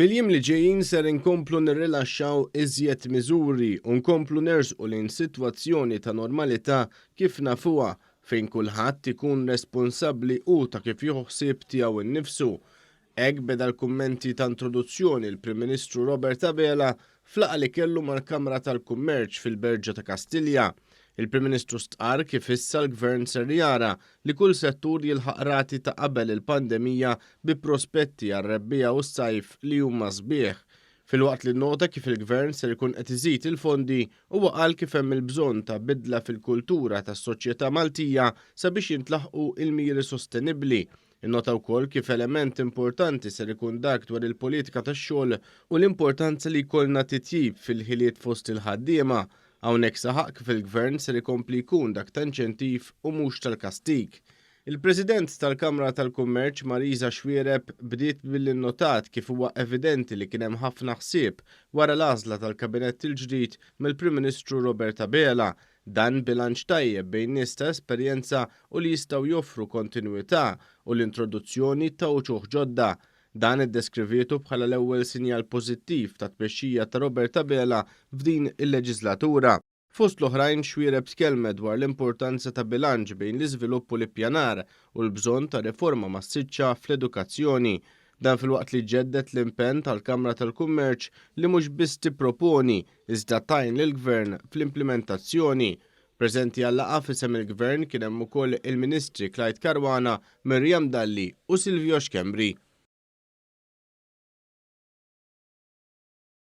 Fil-jiem li ġejjin ser inkomplu nirrilaxxaw iżjed miżuri u nkomplu nersqu lejn sitwazzjoni ta' normalità kif nafuha fejn kulħadd ikun responsabbli hu ta' kif jieħu ħsieb tiegħu nnifsu. Hekk beda l-kummenti ta' introduzzjoni l-Prim Ministru Robert Abela f'laqgħa li kellu mal-Kamra tal-Kummerċ fil-Berġa ta' Kastilja. Il-Prim Ministru stqarr kif issa l-Gvern ser jara li kull settur jilħaq rati ta' qabel il-pandemija bi prospetti għar-rebbiegħa u s-sajf li huma sbieħ. Filwaqt li nnota kif il-Gvern ser ikun qed iżid il-fondi, huwa qal kif hemm il-bżonn ta' bidla fil-kultura tas-soċjetà Maltija sabiex jintlaħqu il-miri sostenibbli. Innota wkoll kif element importanti ser ikun dak dwar il-politika tax-xogħol u l-importanza li jkollna titjib fil-ħiliet fost il-ħaddiema. Hawnhekk saħaq kif il-Gvern ser ikompli jkun dak ta' inċentiv u mhux tal-kastig. Il-President tal-Kamra tal-Kummerċ Marisa Xuereb bdiet billi nnotat kif huwa evidenti li kien hemm ħafna ħsieb wara l-għażla tal-Kabinett il-ġdid mill-Prim Ministru Robert Abela. Dan bilanċ tajjeb bejn nies ta' esperjenza u li jistgħu joffru kontinwità u l-introduzzjoni ta' uċuħ ġodda. Dan iddeskrivietu bħala l-ewwel sinjal pożittiv ta' tmexxija ta' Robert Abela f'din il-leġislatura. Fost l-oħrajn Xuereb tkellmet dwar l-importanza ta' bilanċ bejn l-iżvilupp u l-ippjanar u l-bżonn ta' riforma massiċċa fl-edukazzjoni. Dan filwaqt li ġeddet l-impenn tal-Kamra tal-Kummerċ li mhux biss tipproponi iżda tgħin lill-Gvern fl-implimentazzjoni. Preżenti għal-laqgħa f'isem il-Gvern kien hemm ukoll il-Ministri Clyde Caruana, Miriam Dalli u Silvio Schembri.